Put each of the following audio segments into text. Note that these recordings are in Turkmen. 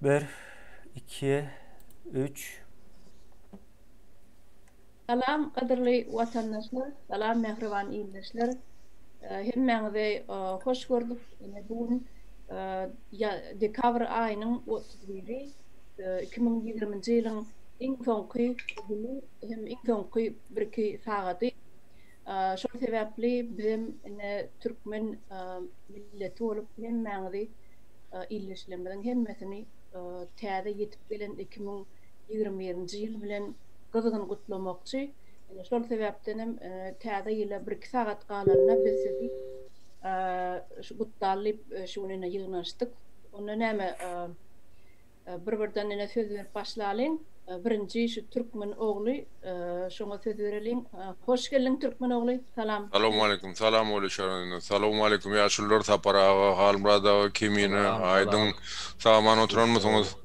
Bir, iki, üç. Salam gadyrly watandaşlar, salam mähriban ildeşler. Hemmäňizi hoş gördük. Ine bu gün dekabr aýynyň 31-i, 2020-nji ýylyň iň soňky güni hem iň soňky birki sagady. Şol sebäpli bizem ine türkmen milleti bolup hemmäňizi ildeşlerimiziň hemmesini täze ýetip gelen 2021-nji ýyl bilen gyzgyn gutlamakçy. Ine şol sebäpdenem täze ýyla birki sagat galanda biz sizi şu gutlaly diýip şu gün ine ýygnanyşdyk. Onda näme Bir-birden ine söz berip başlalyň. Birinji şu türkmen ogly şoňa söz bereliň. Hoş geldiň türkmen ogly. Salam. Salowmaleýkim salam Weli Şaranina Salowmaleýkim ýaşulular Sapar aga Halmyrat aga Kemine Aýdyň sag-aman oturanmysyňyz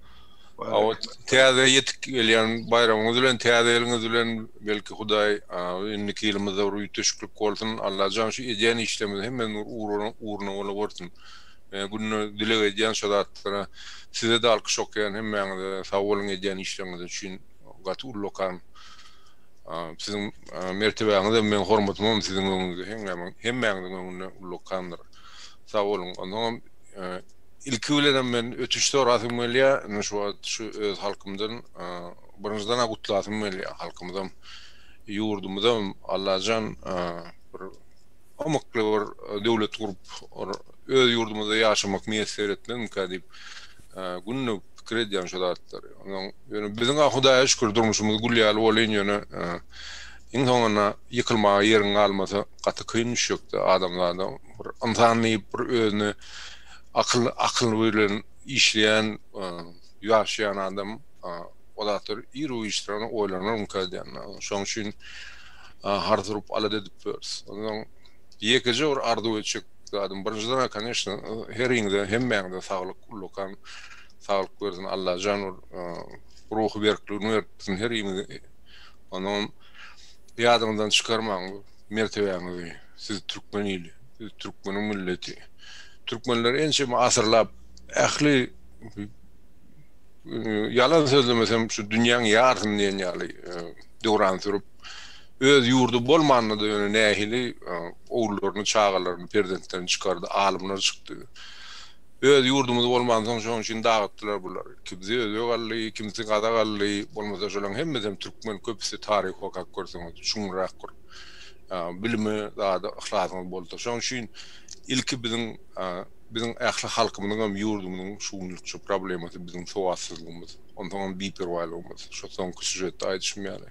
Hawa täze ýetip gelýän baýramyňyz bilen täze ýylyňyz bilen belki Hudaý indiki ýylymyzda bir üýtgeşiklik bolsun Allajan şu edýän işlerimizi hemmesini ugruna bolawersin. Men günde dileg edýän şo zatlara. Size-de alkyş okaýan hemmäňize sag boluň edýän işleriňiz üçin gaty ullakan siziň mertebäňizem meň hormatymam siziň öňüňizde hemmäňiziň öňünde ullakandyr. Sag boluň. Onsoňam ilki bilenem men ötünç sorasym gelýär indi şu wagt şu öz halkymdan birinjiden-ä gutlasym gelýär halkymyzam ýurdumyzam Allajan bir ymykly bir döwlet gurup, öz ýurdumyzda ýaşamak miýesser etmezmikä diýip, günde pikir edýän şu zatlary. Onsoň ýöne biziň-ä Hudaýa şükür durmuşymyz gül ýaly bolýyn, ýöne iň soňunda ýykylmaga ýeriň galmasa gaty kyn düşjekdi adamzada. Bir ynsan diýip bir özüni akyl akyl bilen işleýän, ýaşaýan adam o zatlar ir-u-giçdir oýlanarmyka diýýän. Şonuň üçin hars urup alada edip ýörüs. Onsoň ýekeje bir arzuw etjek zadym, birinjiden-ä koneçno heriňize, hemmäňize saglyk, ullakan saglyk bersin Allajan bir ruhy berkligini bersin heriňize. Onsoňam ýadyňyzdan çykarmaň mertebäňizi, siz türkmen ili, siz türkmeniň milleti. Türkmenler ençeme asyrlap ähli ýalan sözlemesem şu dünýäň ýarsyny diýen ýaly döwran sürüp, öz ýurdy bolmanda-da ýöne nähili ogullaryny, çagalaryny, perzentlerini çykardy, alymlar çykdy. Öz ýurdumyz bolmansoň şonuň üçin dagytdylar bulary. Kimsi özbek aldy, kimsi gazak aldy, bolmasa şolaryň hemmesem türkmen, köpüsi taryhy okap görseňiz çuňrak bir bilime zada yhlasyňyz bolsa. Şonuň üçin ilki biziň biziň ähli halkymyzyň hem ýurdumyzyň şu günlükçe problemasy biziň sowatsyzlygymyz, onsoňam biperwaýlygymyz. Şo soňky sýužetde aýdyşym ýaly.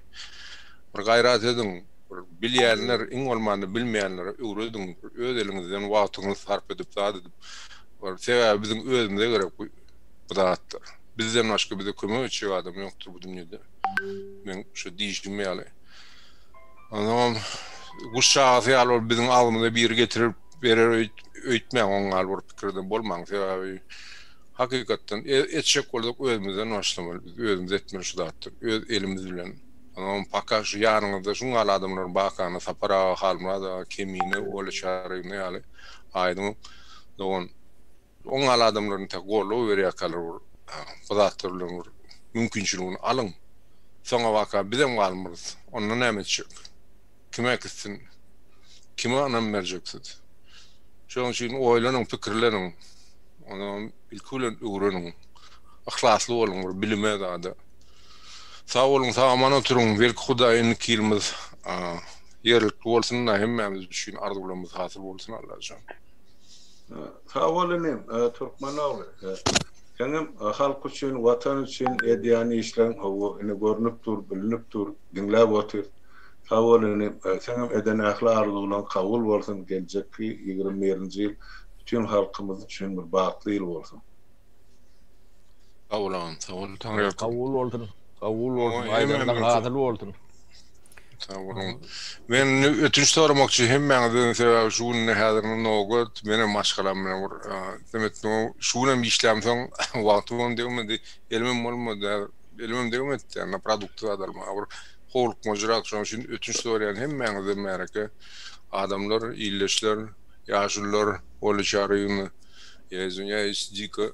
Bir gaýrat ediň, bir bilýänler, iň bolmanda bilmeýänlere öwrediň, bir öz eliňizden wagtyňyzy sarp edip zat edip, bir sebäbi biziň özümize gerek bu bu zatlar. Bizden başga bize kömek etjek adam ýokdur bu dünýede. Meň şu diýşim ýaly. Onsoňam guş çagasy ýaly bolup biziň agzymyza biri getirip berer öýtmäň oň ýaly bir pikirde bolmaň sebäbi hakykatdan etjek bolsak özümizden başlamaly biz özümiz etmeli şu zatlary öz elimiz bilen onsoňam paka şu ýanyňyzda şuň ýaly adamlar barkany Sapar aga Halmyrat aga Kemine Ola Çaryýewna ýaly aýdyň dogan Oň ýaly adamlar intäk goldaw berýärkäler bir bu zatlar bilen bir mümkinçiligini alyň. Soňabaka bizem galmarys. Onda näme etjek? Kim äkitsin? Kime ynam berjek siz? Şonuň üçin oýlanyň, pikirleniň. Onam ilki bilen öwreniň. Yhlasly boluň bir bilime zada. Sag boluň, sag-aman oturyň. Belki Hudaý indiki ýylymyz ýerlikli bolsun-da hemmämiz üçin arzuwlarymyz hasyl bolsun Allajan. Sag bol inim, Türkmen ogly. Seňem halk üçin, watan üçin edýän işleň hawa ine görnüp dur, bilinip dur, diňläp otyrys. Sag bol inim, seňem eden ähli arzuwlaň kabul bolsun, geljekki 21-nji ýyl bütin halkymyz üçin bir bagtly ýyl bolsun. Sag bol agam, sag bol Taňryýalkasyn. Kabul bolsun, kabul bolsun, aýdanlaň hasyl bolsun. Sag boluň. Men ötünç soramakçy hemmäňizden sebäbi şu günde häzir nobat menem maşgalam bilen bir demek şu günem işlämsoň wagtymam degmedi elimem bolmady häzir elimem degmedi ýa produkty zat almaga bir howlukmajyrak şonuň üçin ötünç soraýan hemmäňizden märeke adamlar ildeşler ýaşulular Ola Çaryýewna ýa izwinýaýs diko.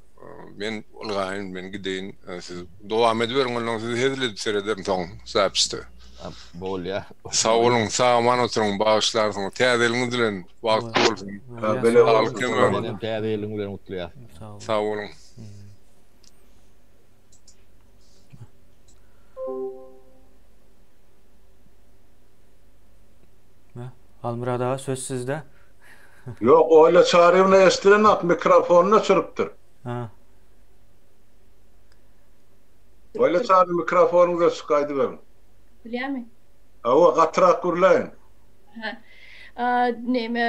Men ylgaýyn, men gideýin. Siz dowam ediberiň ondan sizi hezil edip serederin soň zapisde. Bolýa. Sag boluň, sag-aman oturyň, bagyşlarsyňyz. Täze ýylyňyz bilen bagtly bolsun. Bele Saglyk bolsun. hemmäňize. Senem täze ýylyň bilen gutlaýas. Sag boluň. Halmyrat aga söz sizde. Ýok, Olýa Çaryýewna eşdilenok, mikrofonyny öçüripdir. Ha. Olýa Çaryýewna mikrofonyňyz öçük aýdyberiň. Bilýärmi? Hawa, gatyrak gürläýiň. Ha. Neme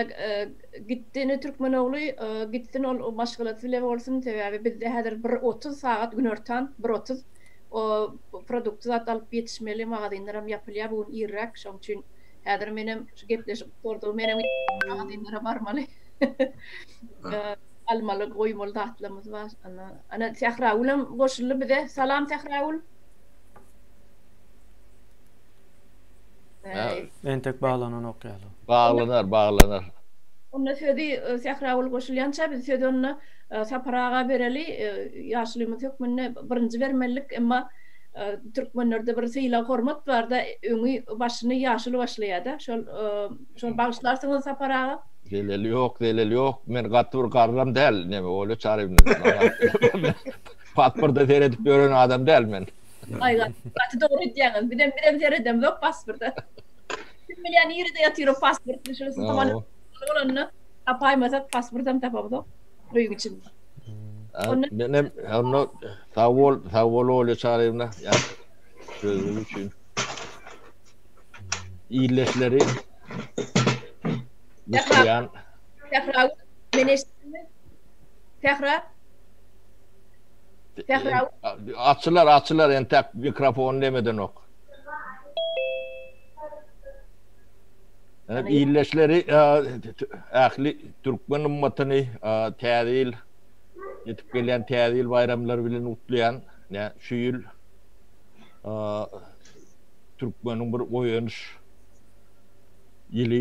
gitdi ine türkmen ogly gitsin ol maşgalasy bile bolsun sebäbi bizde häzir bir 30 sagat günortan bir 30 o produkty zat alyp ýetişmeli magazinleram ýapylýar bu gün irräk şoň üçin Häzir menem şu gepleşik gutardygy menem magazinlere barmaly. Almaly, goýmaly zatlarymyz bar. Ana, ana Sähragül hem goşuldy bize. Salam Sähragül. Entek baglananok ýaly. Baglanar, baglanar. Onda sözi e, Sähragül goşulýança biz sözi onda e, Sapar aga bereli. E, ýaşulymyz hökmünde birinji bermelilik, emma Türkmenlerde bir sylag hormat barda öňi başyny ýaşuly başlaýada şol şol bagyşlarsyňyz Sapar aga. Zeleli ýok zeleli ýok men gaty bir garram däl neme Olýa Çaryýewna pasporta seredip ýören adam däl men. Aý gaty dogry edýäňiz bizem bizem seredemzok pasporta. Kim bilýär nirede ýatyr o pasport şol bolanda tapaýmasak pasportam tapamzok öýüň içinde. Menem onda sag bol, sag bol Olýa Çaryýewna. Ýa sözüňiz üçin. Illeşleri gutlaýan. Sähra, men eşitdimmi? Sähra. Sähra. Açylar, açylar entek mikrofony nemedenok. Illeşleri ähli türkmen ymmatyny täze ýyl ýetip gelýän täze ýyl baýramlary bilen gutlaýan. Ine şu ýyl türkmeniň bir oýanyş ýyly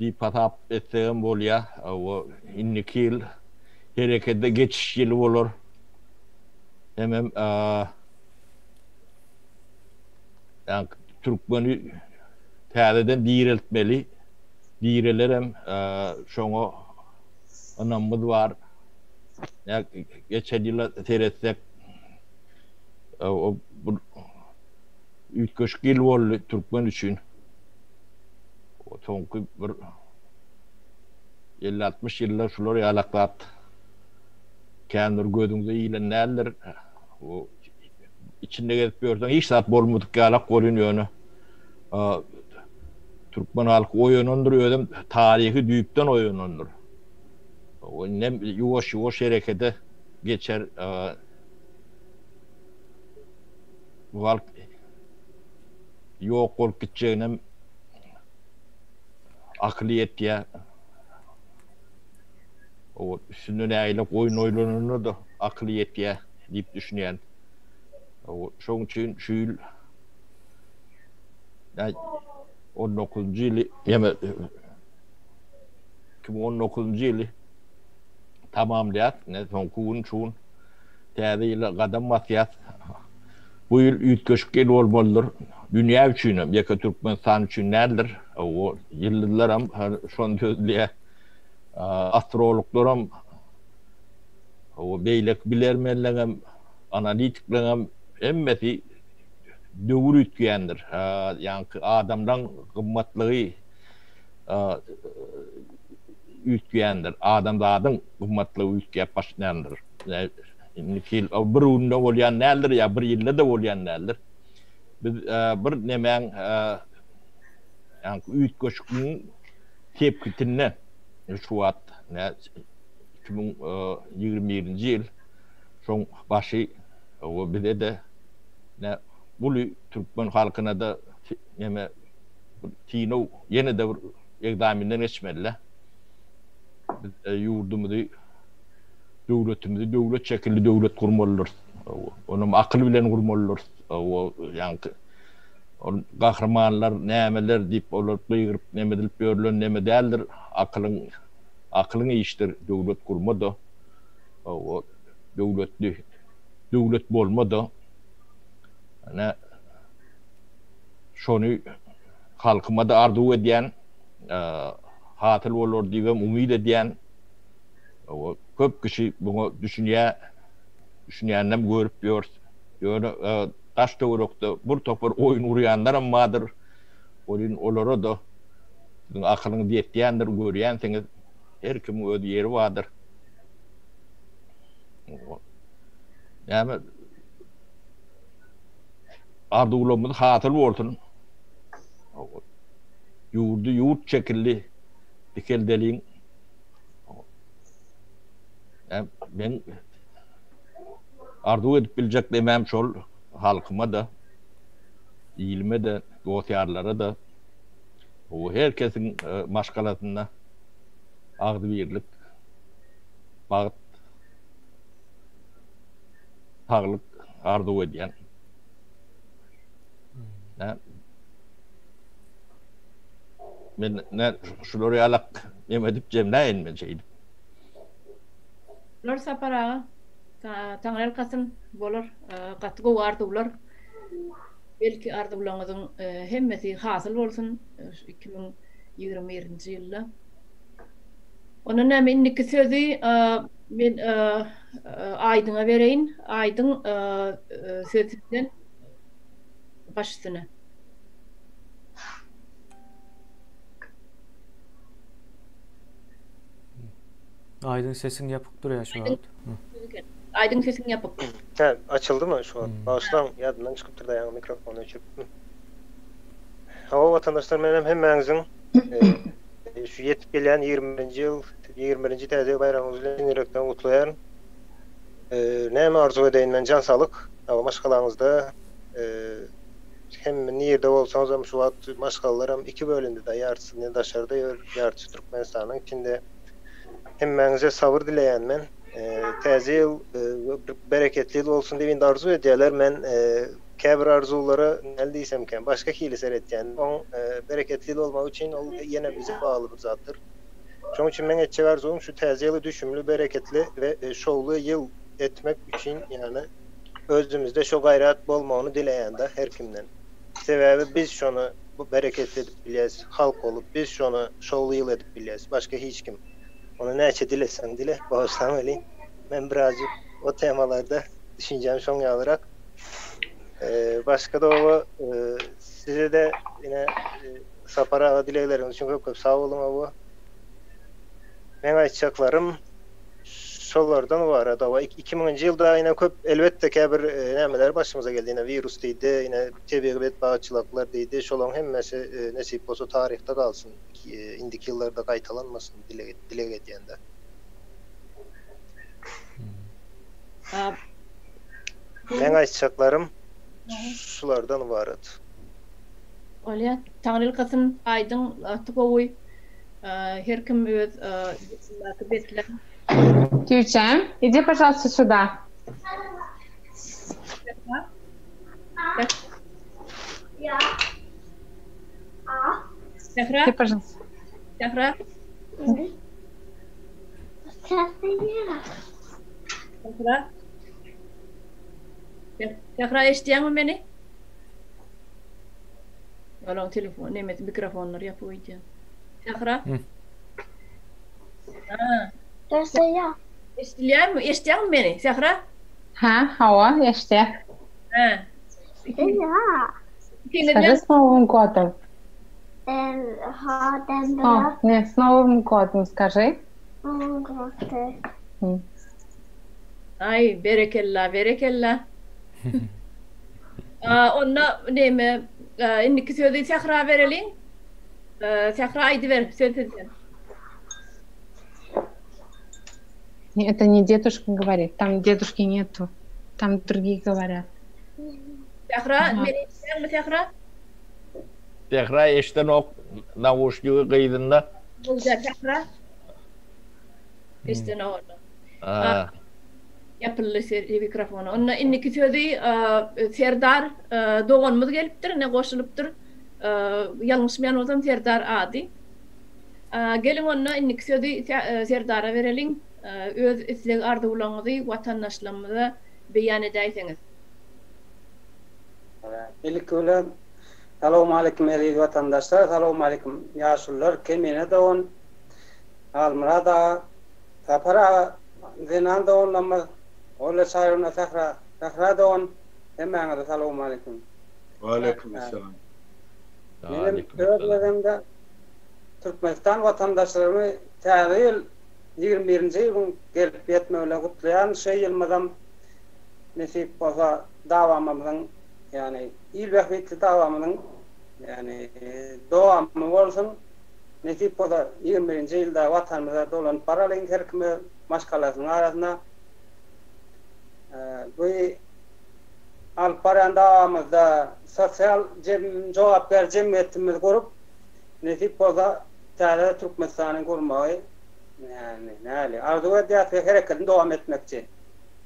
diýip hasap etsegem bolýar. Indiki ýyl herekete geçiş ýyly bolar. Hemem Ýa türkmeni täzeden direltmeli. Direlerem şoňa ynamymyz bar. Ýa geçen ýyla seretsek o bir üýtgeşik ýyl boldy türkmen üçin. Soňky bir 50-60 ýylda şular ýalak zat kän bir gözüňize ilen däldir. O içinde gezip ýörseň hiç zat bolmadyk ýalak bolýan ýöne türkmen halky oýanandyr özem taryhy düýpden oýanandyr. O indem ýuwaş ýuwaş herekete geçer bu halk ýok bolup gitjeginem akyly ýetýär. O üstünde nägile goýun oýlananda-da akyly ýetýär diýip düşünýän. Şoň üçin şu ýyl on dokuzynjy ýyly ýa 2019-njy ýyly tamamlaýas. Ine soňky gün şu gün täze ýyla gadam basýas. Bu ýyl üýtgeşik ýyl bolmalydyr. Dünýä üçinem, ýeke Türkmenistan üçin däldir. O ýyldyzlaram şony sözleýär. Astrologlaram, beýleki bilermenleňem, analitikleňem hemmesi döwür üýtgeýändir. Ýaňky adamlaň gymmatlygy üýtgeýändir. Adamzadyň gymmatlygy üýtgäp başlaýandyr. Indiki ýyl bir günde bolýan däldir ýa bir ýylda-da bolýan däldir. Biz bir nemäň ýaňky üýtgeşikligiň sepgitinde şu wagt 2021-nji ýyl şoň başy we bize-de ne uly türkmen halkyna-da neme bir synag ýene-de bir ekzamenden geçmeli-de. Biz ýurdumyzy döwletimizi döwlet şekilli döwlet gurmalydyrys. Onam akyl bilen gurmalydyrys. Ýaňky Ol gahrymanlar nämeler diýip olar gygyryp neme edilip ýörülen neme däldir. Akylyň akylyň işdir döwlet gurma-da. O döwletli döwlet bolma-da. Ine, şony halkyma-da arzuw edýän, hasyl bolar diýibem umyt edýän. Köp kişi muňa düşünýär, düşünýäninem görüp ýörüs. Ýöne daş-töwerekde bir topar oýun urýanlaram bardyr. Welin olara-da siziň akylyňyz ýetýändir, görýänsiňiz. Her kimiň öz ýeri bardyr. Näme arzuwlarymyz hasyl bolsun. Ýurdy ýurt şekilli dikeldeliň. Men arzuw edip biljek demäm şol halkyma-da, ilime-de, dost-ýarlara-da, her kesiň maşgalasynda agzybirlik, bagt, saglyk arzuw edýän. Men ne şular ýalak neme edip jemläýin men şeýdip. Bolar Sapar aga. Taňryýalkasyn bolar. Gaty gowy arzuwlar. Belki arzuwlaryňyzyň hemmesi hasyl bolsun 2021-nji ýylda. Onda näme indiki sözi men Aýdyňa bereýin. Aýdyň söz sizden. Baş üstüne. Aýdyň sesiň ýapyk durýar şu wagt. Aýdyň sesiň ýapyk. Hä, açyldymy şu wagt? Bagyşlaň, ýadymdan çykypdyr-da ýaňy mikrofony öçüripdim. Hawa watandaşlar menem hemmäňiziň şu ýetip gelýän 21-nji ýyl, 21-nji täze ýyl baýramyňyz bilen çyn ýürekden gutlaýaryn. Näme arzuw edeýin men jan saglyk, hawa maşgalaňyzda hem nirde bolsaňyzam şu wagt maşgalalaram iki bölündi-da ýartysy indi daşarda ýör, ýartysy Türkmenistanyň içinde. Hemmäňize sabyr dileýän men. Täze ýyl bereketli ýyl bolsun diýip indi arzuw edýärler. Men käbir arzuwlara näl diýsemkäm başga hili seretýän. Oň bereketli ýyl bolmagy üçin ol ýene bize bagly bir zatdyr. Şoň üçin meň etjek arzuwym şu täze ýyly düşümli, bereketli we şowly ýyl etmek üçin ýagny özümizde şo gaýrat bolmagyny dileýän-de her kimden. Sebäbi biz şony bereketli edip bilýäs, halk bolup biz şony şowly ýyl edip bilýäs, başga hiç kim. Ony näçe dileseň dile, bagyşlaň welin, men birazjyk o temalarda düşünjäm şoň ýalyrak. Başga-da oba size-de ine Sapar aga dilegleriňiz üçin köp köp sag boluň oba. Meň aýtjaklarym şolardan ybarat oba. Iki müňünji ýylda ine köp elbetde käbir nämeler başymyza geldi ine wirus diýdi, ine tebigy betbagtçylyklar diýdi. Şolaryň hemmesi nesip bolsa taryhda galsyn. Indiki ýyllarda gaýtalanmasyn dileg dileg edýände. Meň aýtjaklarym şulardan ybarat. Bolýa. Taňrylkasyn aýdyň gaty gowy. Her kim öz içindäki beslän. Tüýçäm, idi pažalsta suda. Sähra. Sähra. Sähra. Sähra eşidýäňmi meni? Olaň telefon, nemesi mikrofonlary ýapyk öýdýän. Sähra. Ha. Eşidýär. Eşidilýärmi? Eşidýäňmi meni? Sähra? Ha, hawa, eşidýär. Ha. Скажи с Новым годом. Не, с Новым годом скажи. Aý, berekella, berekella. Onda neme, indiki sözi Sähra bereliň. Sähra aýdyber, söz sizde. Это не дедушка говорит, там дедушки нету, там другие говорят. Sähra, meni eşidýäňmi Sähra? Sähra eşidenok, nauşnigi gyzynda. Bolýar Sähra. Eşidenok onda. Ha. Ýapyldy mikrofony. Onda indiki sözi Serdar doganymyz gelipdir, ine goşulypdyr. Ýalňyşmaýan bolsam Serdar ady. Geliň onda indiki sözi Serdara bereliň. Öz isleg-arzuwlaryňyzy watandaşlarymyza beýan edäýseňiz. Ilki bilen Salowmaleýkim eziz watandaşlar, salowmaleýkim ýaşulular, Kemine dogan, Halmyrat aga, Sapar aga, zenan doganlarymyz, Olja Çaryýewna Sähra, Sähra dogan, hemmäňize salowmaleýkim. Waleýkim essalam. Menem öz gezegimde Türkmenistan watandaşlarymy Täze ýyl 21-nji ýylyň gelip ýetmegi bilen gutlaýaryn. Şu ýylymyzam nesip bolsa dawamymyzyň, ýagny il bähbitli dawamyzyň ýagny dowamy bolsun. Nesip bolsa 21-nji ýylda Watanymyza dolanyp baralyň her kim öz maşgalasynyň arasyna. Bu alyp barýan dawamyzda sosial jogapkär jemgyýetimizi gurup, nesip bolsa täze Türkmenistany gurmagy ýagny näli arzuw edýäs we hereketini dowam etmekçi.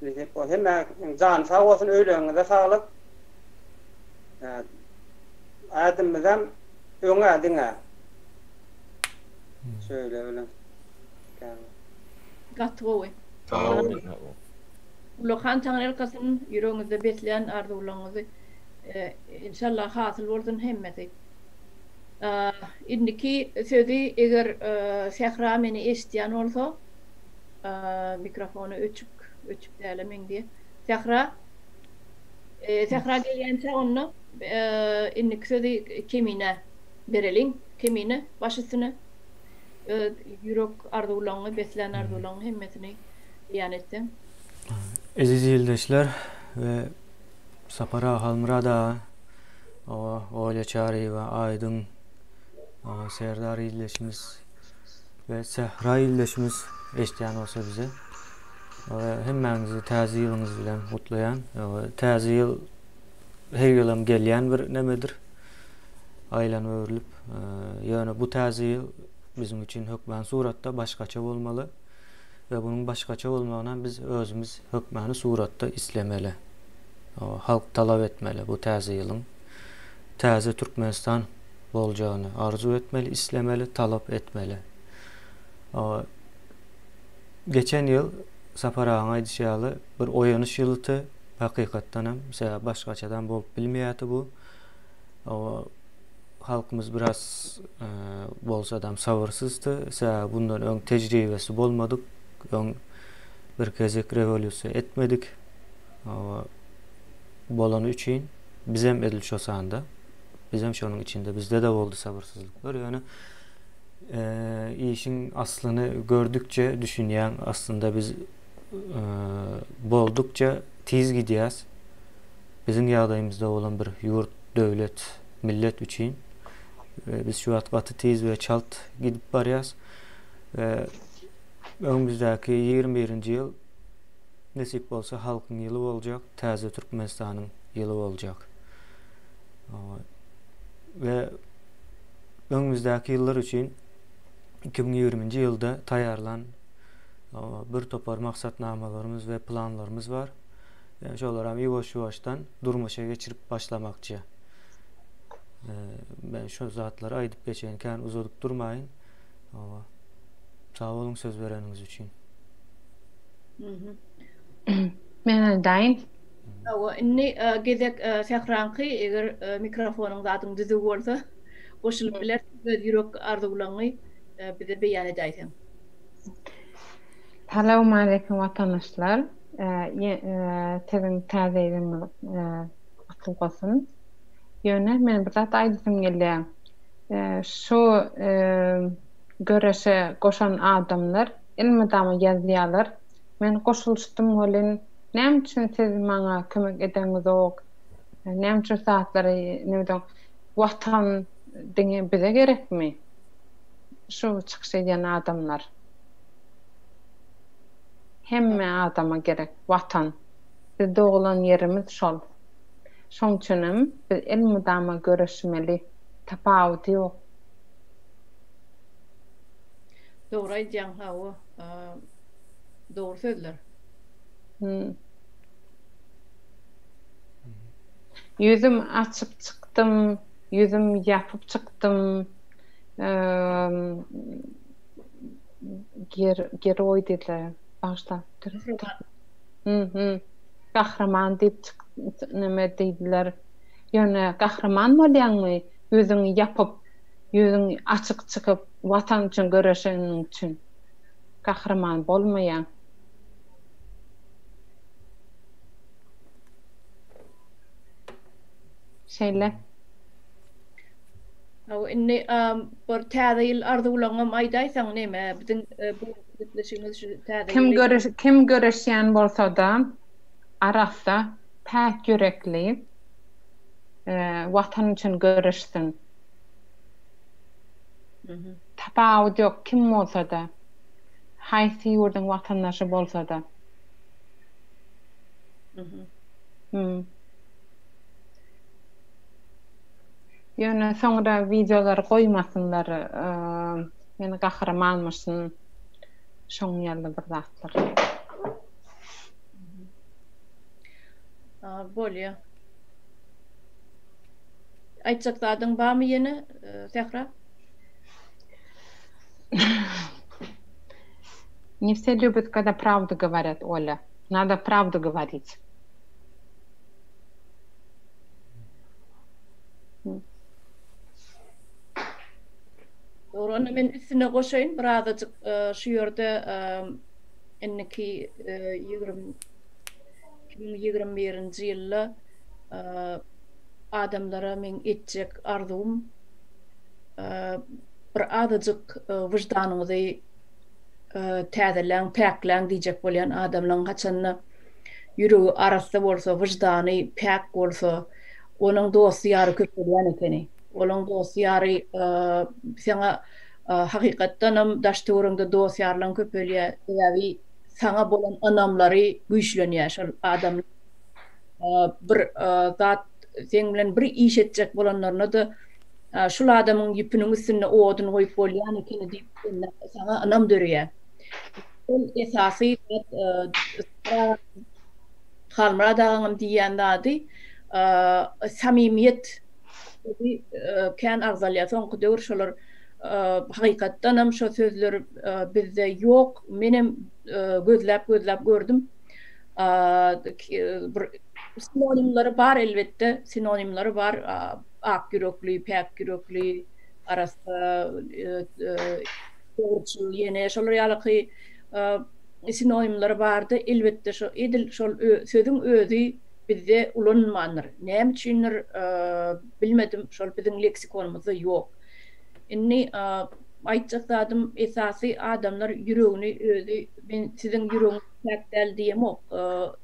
Nesip bolsa hemmäňiziň jany sag bolsun, öýleriňize saglyk. Ädimimizem öňe diňe. Şeýle bilen. Gaty gowy. Sag boluň. Ullakan Taňryýalkasyn ýüregiňizde beslän arzuwlaryňyzy inşallah hasyl bolsun hemmesi. Indiki sözi eger Sähra meni eşitýän bolsa mikrofony öçük öçük dälä meňzeýär. Sähra Sähra gelýänçä onda indiki sözi Keminä bereliň. Kemine baş üstüne öz ýürek arzuwlaryňy beslän arzuwlaryňy hemmesini beýan etseň. Eziz ildeşler we Sapar aga Halmyrat aga, oba Olýa Çaryýewa, Aýdyň, oba Serdar ildeşimiz we Sähra ildeşimiz eşidýän bolsa bize. We hemmäňizi täze ýylyňyz bilen gutlaýan. We täze ýyl her ýylam gelýän bir nemedir. Aýlanyp öwrülip, ýöne bu täze ýyl biziň üçin hökmany suratda başgaça bolmaly. We bunuň başgaça bolmagynam biz özümiz hökmany suratda islemeli. Halk talap etmeli bu täze ýylyň täze Türkmenistan boljagyny arzuw etmeli, islemeli, talap etmeli. Geçen ýyl Sapar agaň aýdyşy ýaly bir oýanyş ýylydy hakykatdan hem sebäbi başgaçadan bolup bilmeýärdi bu. Halkymyz biraz bolsadam sabyrsyzdy. Sebäbi bundan öň tejribesi bolmadyk. Öň bir gezek rewolýusiýa etmedik. Bolany üçin bizem edil şo sanda. Bizem şonuň içinde bizde-de boldy sabyrsyzlyklar. Ýöne işiň aslyny gördükçe düşünýäň. Aslynda biz boldukça tiz gidýäs. Biziň ýagdaýymyzda bolan bir ýurt, döwlet, millet üçin biz şu wagt gaty tiz we çalt gidip barýas. We öňümizdäki 21-nji ýyl nesip bolsa halkyň ýyly boljak, täze Türkmenistanyň ýyly boljak. We öňümizdäki ýyllar üçin 2020-nji ýylda taýýarlan bir topar maksatnamalarymyz we planlarymyz bar. Şolaram ýuwaş-ýuwaşdan durmuşa geçirip başlamakçy. Men şu zatlary aýdyp geçeýin, kän uzadyp durmaýyn. Sag boluň söz bereniňiz üçin. Men aýdaýyn. Hawa, indi gezek Sähraňky, eger mikrofonyň zadyň düzüw bolsa, goşulyp bilersiň, öz ýürek arzuwlaryňy bize beýan edäýseň. Salowmaleýkim watandaşlar. Siziň täze ýylyňyz gutly bolsun. Ýöne men bir zat aýdasym gelýär. Şu göreşe goşan adamlar elmydama ýazýarlar. Men goşulyşdym welin näme üçin siz maňa kömek edeňizok? Näme üçin zatlary neme Watan diňe bize gerekmi? Şu çykyş edýän adamlar. Hemme adama gerek Watan. Biz doglan ýerimiz şol. Şoň üçinem biz elmydama göreşmeli. Tapawudy ýok. Dogry aýdýaň hawa dogry sözler. Ýüzüm açyp çykdym, ýüzüm ýapyp çykdym. Geroý diýdiler. Bagyşla. Mhm. Gahryman diýip çyk neme diýdiler. Ýöne gahryman bolýaňmy ýüzüňi ýapyp, ýüzüň açyk çykyp watan üçin göreşeniň üçin? Gahryman bolmaýaň. Şeýle. Hawa indi bir täze ýyl arzuwlaryňam aýdaýsaň neme biziň bu gepleşigimiz şu täze Kim göreş kim göreşýän bolsada arassa päk ýürekli watan üçin göreşsin. Tapawut ýok kim bolsada haýsy ýurduň watandaşy bolsada. Ýöne soňra wideolary goýmasynlar men gahrymanmyşyn şoň ýaly bir zatlar. Bolýa. Aýtjak zadyň barmy ýene Sähra? Не все любят, когда правду говорят, Оля. Надо правду говорить. Dogry, onda men üstüne goşaýyn birazajyk şu ýerde indiki 20 2021-nji ýylda adamlara meň etjek arzuwym bir azajyk wyždanyňyzy täzeläň, päkläň diýjek bolýan adamlaň haçanda ýüregi arassa bolsa, wyždany päk bolsa, onuň dosty-ýary köpelýän ekeni. Olaň dosty-ýary saňa hakykatdanam daş-töweregiňde dost-ýarlaň köpelýär. Sebäbi saňa bolan ynamlary güýçlenýär. Şol adam bir zat seň bilen bir iş etjek bolanlarynda-da şul adamyň ýüpüniň üstünde odun goýup bolýan ekeni diýip saňa ynam döreýär. Ol esasy zat Halmyrat agaňam diýýän zady samimiýet sözi kän agzalýar. Soňky döwür şolar hakykatdanam şo sözler bizde ýok. Menem gözläp gözläp gördüm. Bir sinonimleri bar elbetde, sinonimleri bar. Ak ýürekli, päk ýürekli, arassa, dogruçyl ýene şolar ýalyky sinonimleri bardy. Elbetde şo edil şol sözüň özi bizde ulanylmandyr. Näme üçindir bilmedim, şol biziň leksikonymyzda ýok. Indi aýtjak zadym esasy adamlar ýüregini özi men siziň ýüregiňiz päk däl diýemok,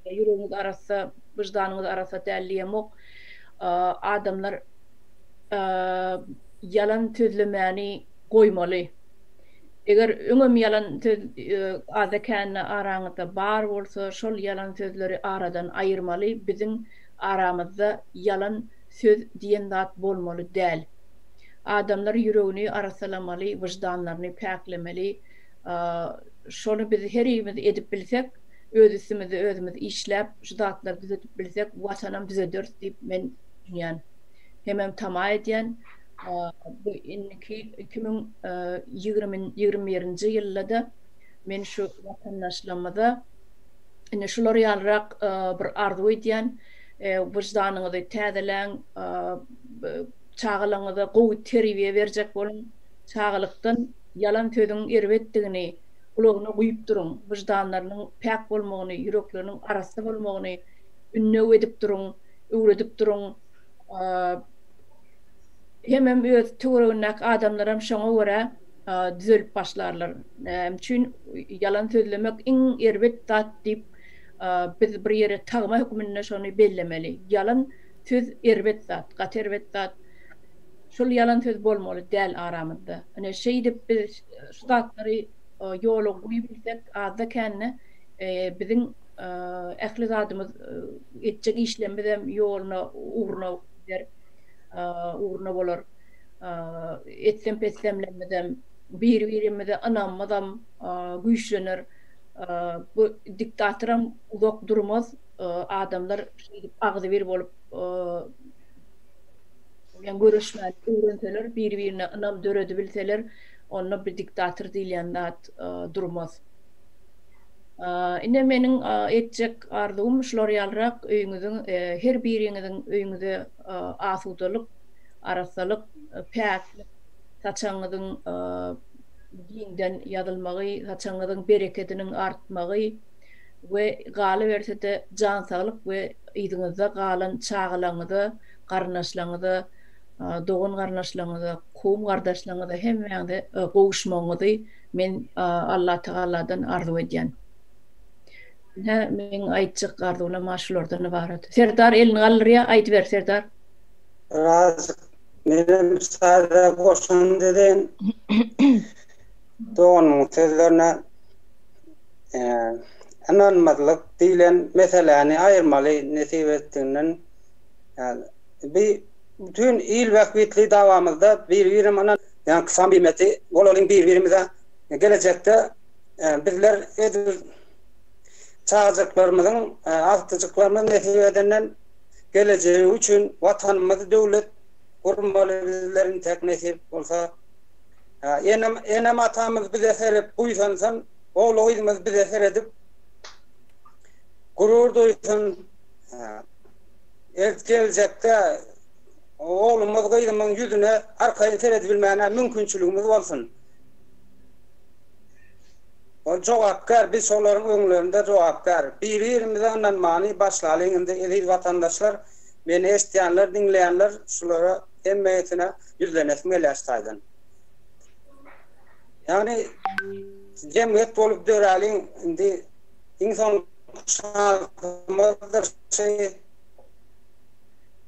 ýüregiňiz arassa, wyždanyňyz arassa däl diýemok. Adamlar ýalan sözlemäni goýmaly. Eger öňem ýalan söz azda-kände araňyzda bar bolsa, şol ýalan sözleri aradan aýyrmaly, biziň aramyzda ýalan söz diýen zat bolmaly däl. Adamlar ýüregini arassalamaly, wyždanlaryny päklemeli. Şony biz herimiz edip bilsek, öz üstümizde özümiz işläp, şu zatlary düzedip bilsek, Watanam düzederis diýip men düşünýän. Hemem tama edýän. Bu indiki 2021-nji ýylda-da men şu watandaşlarymyza ine şular ýalyrak bir arzuw edýän. Wyždanyňyzy täzeläň, çagalaryňyza gowy terbiýe berjek boluň. Çagalykdan ýalan sözüň erbetdigini gulagyna guýup duruň. Wyždanlarynyň päk bolmagyny, ýürekleriniň arassa bolmagyny ündew edip duruň, öwredip duruň. Hemem öz töweregindäki adamlaram şoňa görä düzelip başlarlar. Näme üçin ýalan sözlemek iň erbet zat diýip biz bir ýere tagma hökmünde şony bellemeli. Ýalan söz erbet zat, gaty erbet zat. Şol ýalan söz bolmaly däl aramyzda. Ine şeýdip biz şu zatlary ýola goýubilsek azda-kände biziň ähli zadymyz etjek işlemizem ýoluna ugruna gider. Ugruna bolar. Etsem-petsemlemizem, bir-birimize ynamymyzam güýçlener. Bu diktatoram uzak durmaz. Adamlar şeýdip agzybir bolup ýa göreşmäni öwrenseler, bir-birine ynam döredibilseler, onda bir diktator diýilýän zat durmaz. Ine meniň etjek arzuwym şular ýalyrak öýüňiziň her biriňiziň öýüňize asudalyk, arassalyk, päklik, saçagyňyzyň giňden ýazylmagy, saçagyňyzyň berekediniň artmagy we galyberse-de jan saglyk we yzyňyzda galan çagalaryňyza, garyndaşlaryňyza, dogan-garyndaşlaryňyza, kowum-gardaşlaryňyza hemmäňize gowuşmagyňyzy Men Allatagaladan arzuw edýän. Ine, meň aýtjak arzuwlam-a şulardan ybarat. Serdar elini galdyrýar, aýdyber Serdar. Birazjyk menem sada goşant edeýin. Doganymyň sözlerine ynanmazlyk diýlen meseläni aýyrmaly nesip etdiginden. Bi bütin il bähbitli dawamyzda bir-birem ynan Ýaňky samimeti bolalyň bir-birimize gelejekde bizler edil çagajyklarymyzyň agtyjyklarymyz nesip edenden gelejegi üçin watanymyzy döwlet gurmaly bizler intek nesip bolsa enem enem atamyz bize serep buýsansyn ogly gyzymyz bize seredip gurur duýsun ert geljekde Oglumyz, gyzymyzyň ýüzüne arkaýyn seredibilmäne mümkinçiligimiz bolsun. Ol jogapkär, biz şolaryň öňlerinde jogapkär. Biri-birimize ynanmany başlalyň indi eziz watandaşlar, meni eşitýänler, diňleýänler şulara hemmesine ýüzlenesim gelýär şu taýdan. Ýagny jemgyýet bolup döräliň indi iň soňky şansymyzdyr şy.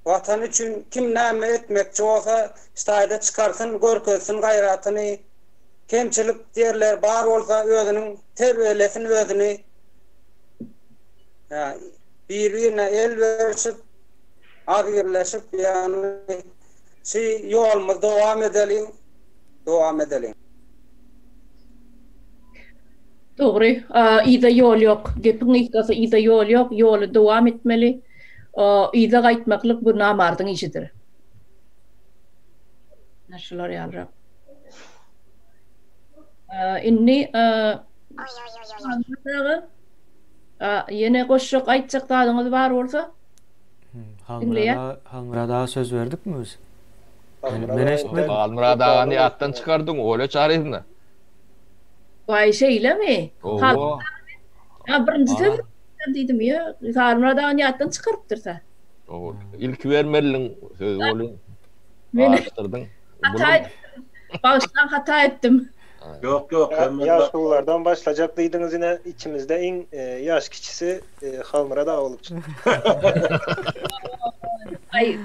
Watan üçin kim näme etmekçi bolsa ştaýda çykarsyn görkezsin gaýratyny kemçilik ýerleri bar bolsa özüniň terbiýelesin özüni bir birine el berişip agzybirleşip ýagny şy ýolumyzy dowam edeliň dowam edeliň. Dogry yza ýol ýok gepiň gysgasy yza ýol ýok ýoly dowam etmeli. Yza gaýtmaklyk bu namardyň işidir. Ine şular ýalyrak. Indi ýene goşjak aýtjak zadyňyz bar bolsa. Halmyrat Halmyrat aga söz berdikmi biz? Men eşitmedim. Halmyrat agany ýatdan çykardyň, Olýa Çaryýewna. Waý şeýlemi? Hawa. Birinji söz diýdim ýa Halmyrat agany ýatdan çykarypdyr-da. Dogry. Ilki bermeliniň sözi bolýar. Men hata etdim. Bagyşlaň hata etdim. Ýok ýok hemme Ýaşululardan başlajak diýdiňiz ine içimizde iň ýaş kiçisi Halmyrat aga bolup çykdy. Aý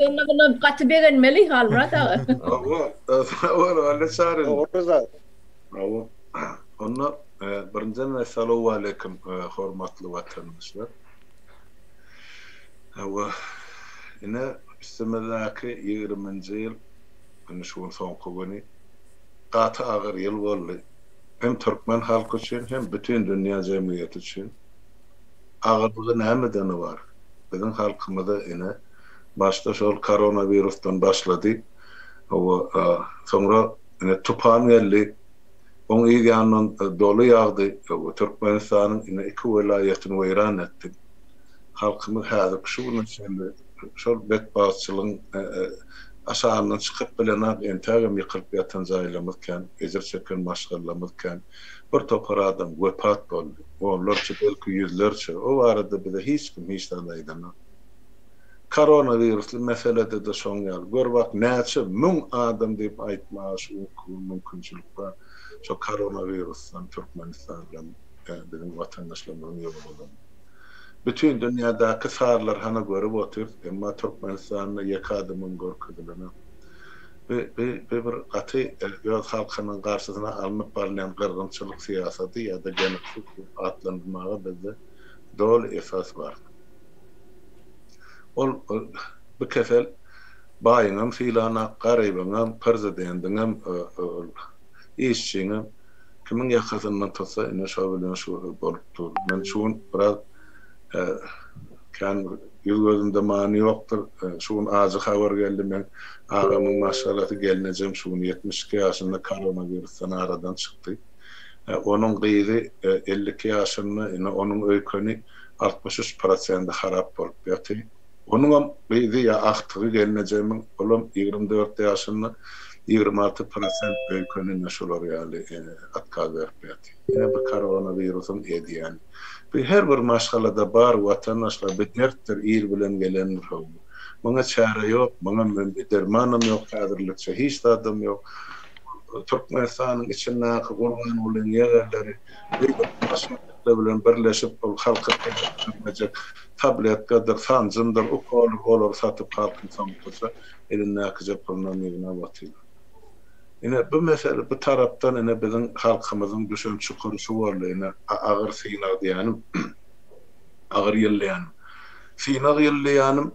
onda buna gaty begenmeli Halmyrat aga. Hawa sag bol Wally Çaryň. Dogry zat. Hawa. Onda birinjiden Essalawwaleýkim hormatly watandaşlar. Hawa ine üstümizdäki ýigriminji ýyl indi şu gün soňky güni gaty agyr ýyl boldy. Hem türkmen halky üçin hem bütin dünýä jemgyýeti üçin. Agyrlygy nämeden ybarat? Biziň halkymyza ine başda şol koronawirusdan başlady. Hawa soňra ine tupan geldi. Oň yz ýanyndan doly ýagdy we Türkmenistanyň ine iki welaýatyny weýran etdi. Halkymyz häzirki şu güne çenli şol betbagtçylygyň aşagyndan çykyp bilenok, entägem ýykylyp ýatan jaýlarymyz kän, ejir çeken maşgalalarymyz kän. Bir topar adam wepat boldy. Onlarça, belki ýüzlerçe. O barada bize hiç kim hiç zat aýdanok. Koronawirusly meselede-de şoň ýaly. Gör bak, näçe müň adam diýip aýtmaga şu günki gün mümkinçilik bar. Şo koronawirusdan Türkmenistanda biziň watandaşlarymyzyň ýogalany. Bütin dünýädäki sanlary hana görüp otyrys, emma Türkmenistanda ýeke adamam görkezilenok. Bu, bu, bu bir gaty öz halkynyň garşysyna alnyp barylýan gyrgynçylyk syýasaty ýa-da genosid diýip atlandyrmaga bizde doly esas bar. Ol bu kesel baýyňam sylanak, garybyňam, prezidendiňem, ol işçiňem kimiň ýakasyndan tutsa ine şo bilen şu bolup dur. Men şu gün biraz kän ýüz-gözümde many ýokdur. Şu gün ajy habar geldi. Meň agamyň maşgalasy gelnejem şu gün 72 ýaşynda koronawirusdan aradan çykdy. Onuň gyzy 52 ýaşynda, ine onuň öýkeni 63 prosendi harap bolup ýatyr. Onuňam gyzy ýa agtygy gelnejemiň, olam 24 ýaşynda, 26 prosent öýkeni ine şular ýaly otkaz berip ýatyr. Ine bu koronawirusyň edýäni. Bu her bir maşgalada bar watandaşlar, bu dertdir, ir bilen gelendir how. Muňa çäre ýok, muňa dermanam ýok häzirlikçe, hiç zadam ýok. Türkmenistanyň içindäki Gurbangulyň ýegenleri beýleki maşgalalar bilen birleşip ol halka peýda bermejek tabletkadyr, sanjymdyr, ukoldyr olary satyp halkyň soňkuja elindäkije pulunam ýygnap otyrlar. Ine bu mesele bu tarapdan ine biziň halkymyzyň düşen çukury şu boldy ine agyr synag diýýänim agyr ýyl diýýänim. Synag ýyl diýýänim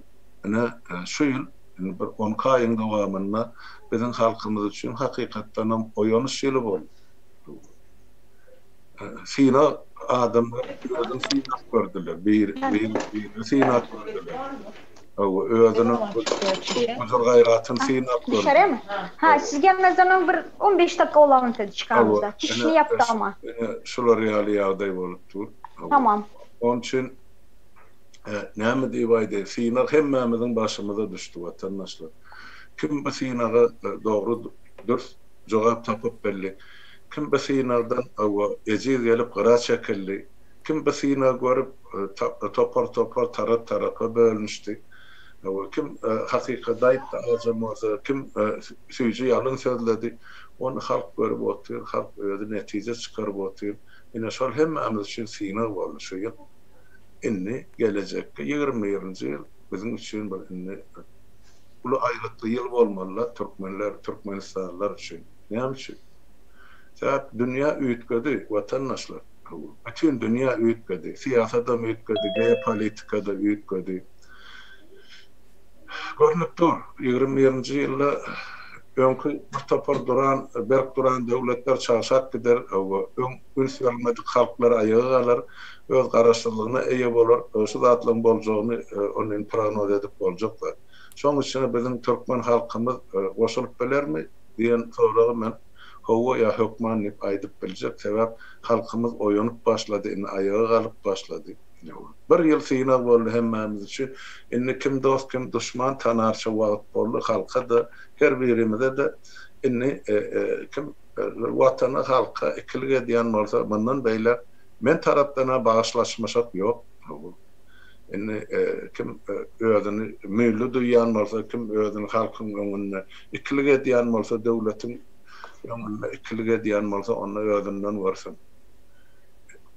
ine şu ýyl indi bir 12 aýyň dowamynda biziň halkymyz üçin hakykatdanam oýanyş ýyly boldy. Synag adamlar özüni synap gördüler. Bir birini synap gördüler. Hawa, özüniň gujur-gaýratyny synap gördüler. Dışarıya Ha, siz gelmezden öň bir 15 dakika olalım dedi çıkarımızda. Çişini yaptı ama. Ine, şular ýaly ýagdaý bolup dur. Tamam. Onuň üçin näme diýip aýdaýyn, synag hemmämiziň başymyza düşdi, watandaşlar. Kim bu synaga dogry, dürs jogap tapyp bildi? Kim bu synagdan hawa, ejiz gelip gyra çekildi? Kim bu synagy görüp, topar-topar, tarap-tarapa bölünişdi? Hawa, kim hakykaty aýtdy ajam bolsa, kim süýji ýalyn sözledi? Ony halk görüp otyr, halk özi netije çykaryp otyr. Ine, şol hemmämiz üçin synag boldy şu ýyl. Indi gelejekki 21-nji ýyl biziň üçin bir indi uly aýgytly ýyl bolmaly-da türkmenler, türkmenistanlylar üçin. Näme üçin? Sebäp dünýä üýtgedi, watandaşlar. Bütin dünýä üýtgedi. Syýasatam üýtgedi, geopolitika-da üýtgedi. Görnüp dur, 21-nji ýylda öňki bir topar duran, berk duran döwletler çagşap gider, öň üns berilmedik halklar aýaga galar, öz garaşsyzlygyna eýe bolar. Şu zatlaryň boljagyny ony indi prognoz edip boljak zat. Şoň içine biziň türkmen halkymyz goşulyp bilermi diýen soragy men hawa ýa hökman diýip aýdyp biljek. Sebäp halkymyz oýanyp başlady, indi aýaga galyp başlady. Bir ýyl synag boldy hemmämiz üçin. Indi kim dost, kim duşman tanarça wagt boldy halka-da, her birimize-de. Indi kim watana, halka ikilik edýän bolsa, mundan beýläk men tarapdan-a bagyşlaşmaşak ýok. Indi kim özüni müýnli duýýan bolsa, kim özüni halkyň öňünde ikilik edýän bolsa, döwletiň öňünde ikilik edýän bolsa, onda özünden görsün.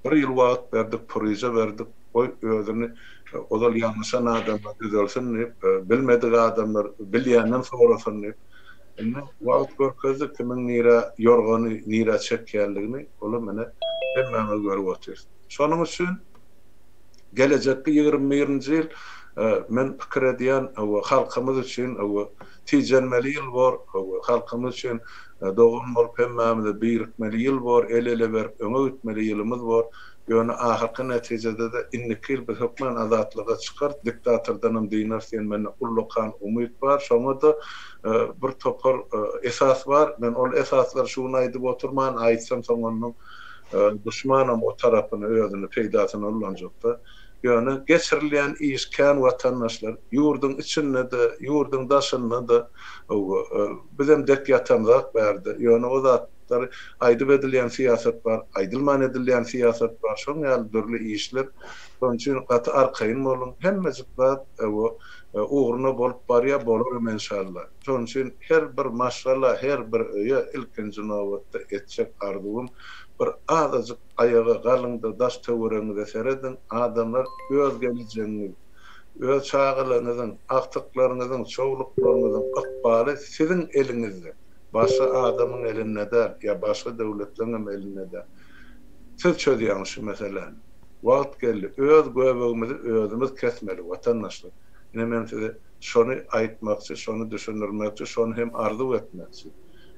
Bir ýyl wagt berdik, puryja berdik, goý özüni ozal ýalňyşan adamlar düzelsin diýip, bilmedik adamlar bilýänden sorasyn diýip. Indi wagt görkezdi kimiň nirä ýorgany nirä çekýänligini, olam ine hemmämiz görüp otyrys. Şonuň üçin gelejekki 21-nji ýyl men pikir edýän halkymyz üçin tijenmeli ýyl bor, halkymyz üçin dogan bolup hemmämize birikmeli ýyl bor, el-ele berip öňe gitmeli ýylymyz bor. Ýöne ahyrky netijede-de indiki ýyl biz hökman azatlyga çykarys, diktatordanam dynarys diýen mende ullakan umyt bar. Şoňa-da bir topar esas bar. Men ol esaslary şu gün aýdyp oturman, aýtsam soň ondan duşmanam o tarapyny özüni peýdasyna ullanjak-da. Ýöne geçirilýän iş kän watandaşlar, ýurduň içinde-de, ýurduň daşynda-da bizem dek ýatamzak bärde. Ýöne o zatlary aýdyp edilýän syýasat bar, aýdylman edilýän syýasat bar. Şoň ýaly dürli işler. Şonuň üçin gaty arkaýyn boluň. Hemmejik zat ugruna bolup barýar, bolaram enşalla. Şonuň üçin her bir maşgala, her bir öýe ilkinji nobatda etjek arzuwym bir azajyk aýaga galyň-da daş-töweregiňize serediň, adamlar öz gelejegiňiz, öz çagalaryňyzyň, agtyklaryňyzyň, çowluklaryňyzyň ykbaly siziň eliňizde, başga adamyň elinde däl ýa başga döwletleriňem elinde däl. Siz çözýäňiz şu meseläni. Wagt geldi, öz göbegimizi özümiz kesmeli, watandaşlar. Ine men size şony aýtmakçy, şony düşündirmekçi, şony hem arzuw etmekçi.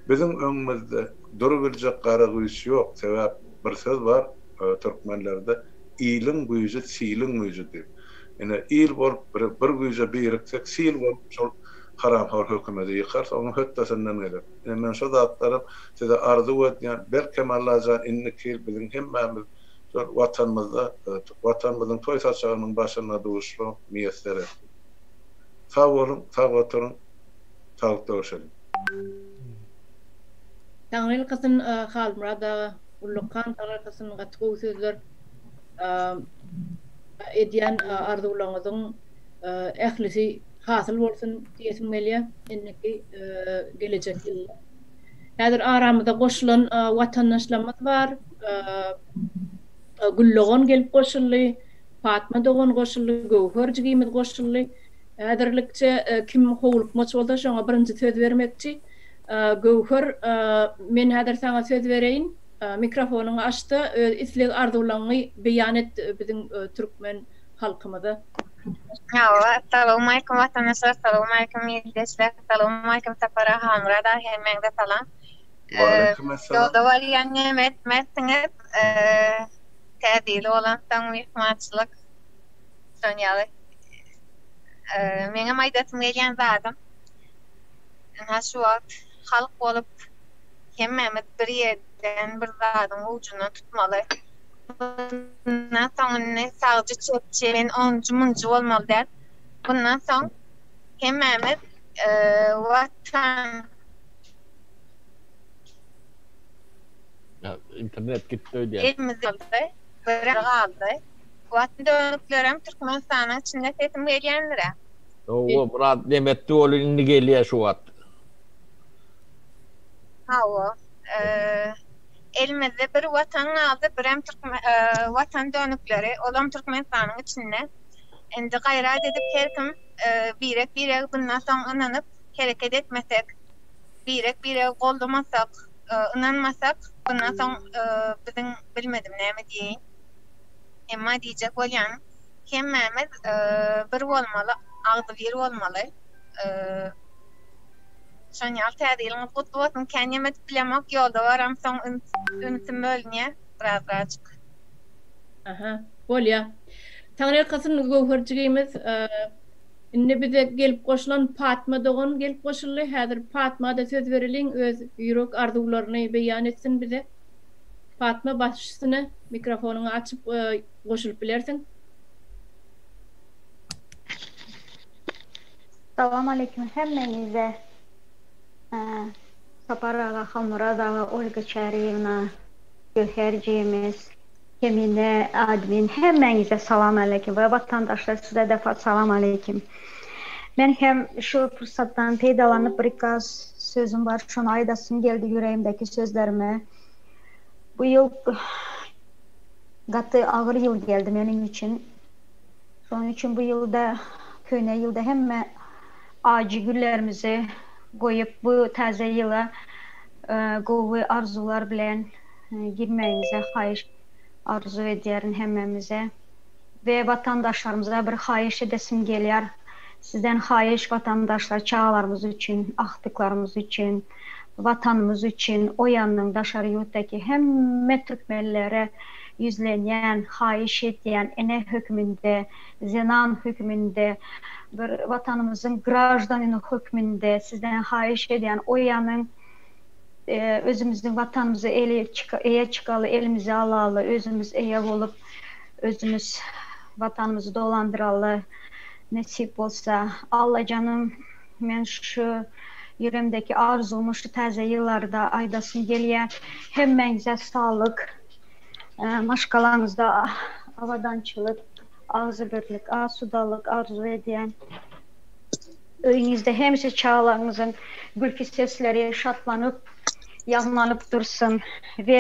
Biziň öňümizde durubiljek gara güýç ýok, sebäp bir söz bar türkmenlerde iliň güýji siliň güýji diýip. Ine il bolup bir bir güýje biriksek sil bolup şol. Haramhor hökümedi ýykarys, onuň hötdesinden geleris. Ine men şo zatlaram size arzuw edýän, belkem Allajan indiki ýyl biziň hemmämiz şol Watanymyzda, Watanymyzyň toý saçagynyň başynda duşmak miýesser etsin. Sag boluň, sag oturyň, saglykda görşeliň. Taňryýalkasyn Halmyrat aga, ullakan taňryýalkasyn gaty gowy sözler. Edýän arzuwlaryňyzyň ählisi hasyl bolsun diýesim gelýär indiki gelejek ýylda. Häzir aramyza goşulan watandaşlarymyz bar. Gül dogan gelip goşuldy, Patma dogan goşuldy, Göwher jigimiz goşuldy. Häzirlikçe kim howlukmaç bolsa şoňa birinji söz bermekçi. Göwher, men häzir saňa söz bereýin. Mikrofonyňy açda öz isleg arzuwlaňňy beýan et biziň türkmen halkymyza. Hawa, Salowmaleýkim watandaşlar, Salowmaleýkim ildeşler, Salowmaleýkim Sapar aga, Halmyrat aga hemmäňize salam. Waleýkim Ýolda barýan näme etmersiňiz? Täze ýyl bolansoň myhmançylyk şon ýaly. Meňem aýdasym gelýän zadym, ynha şu wagt halk bolup hemmämiz bir ýerden bir zadyň ujundan tutmaly. Bundan soň indi sagjy çepçi men onjy munjy bolmaly däl. Bundan soň hemmämiz Watan. Internet gitdi öýdýän. Elimiz galdy, bir galdy. Watan dönüklerem Türkmenistanyň içinde sesim gelýändirä. Hawa Myrat nemetdi ol indi gelýä şu wagt. Hawa. Elimizde bir watan galdy, birem watan dönükleri, olam Türkmenistanyň içinde. Indi gaýrat edip her kim birek-biregi bundan soň ynanyp hereket etmesek, birek-biregi goldamasak, ynanmasak, bundan soň biziň bilmedim näme diýeýin. Emma diýjek bolýanym, hemmämiz bir bolmaly, agzybir bolmaly. Şon ýaly täze ýylyňyz gutly bolsun kän ýem edip bilemok ýolda baramsoň ünsüm bölünýä biraz birazjyk. Aha bolýa. Taňryýalkasyn Göwher jigimiz indi bize gelip goşulan Patma dogan gelip goşuldy. Häzir Patmada söz bereliň öz ýürek arzuwlaryny beýan etsin bize. Patma baş üstüne mikrofonyňy açyp goşulyp bilersiň. Salam aleýkum hemmeňize Sapar aga Halmyrat aga Olga Çaryýewna Göwher jigimiz Kemine admin hemmeňize salam aleýkum we watandaşlar size de salam aleýkum Men hem şu pursatdan peýdalanyp bir iki az sözüm bar şony aýdasym geldi ýüregimdäki sözlerimi Bu ýyl gaty agyr ýyl geldi meniň üçin Şonuň üçin bu ýylda, köne ýylda hemme ajy güllerimizi goýup, bu täze ýyla gowy arzuwlar bilen girmegimize haýyş arzuw edýärin hemmämize. We watandaşlarymyza bir haýyş edesim gelýär. Sizden haýyş watandaşlar çagalarymyz üçin, agtyklarymyz üçin, watanymyz üçin oýanyň daşary ýurtdaky hemme türkmenlere ýüzlenýän, haýyş edýän ene hökmünde, zenan hökmünde, bir watanymyzyň graždanini hökmünde sizden haýyş edýän oýanyň özümiziň watanymyza eýe çykaly, elimize alaly, özümiz eýe bolup, özümiz watanymyzy dolandyraly nesip bolsa. Allajanym men şu ýüregimdeki arzuwymy şu täze ýyllarda aýdasym gelýär. Hemmäňize saglyk, Maşgalaňyzda abadançylyk, agzybirlik, asudalyk arzuw edýän. Öýüňizde hemişe çagalaryňyzyň gülki sesleri şatlanyp, ýaňlanyp dursun we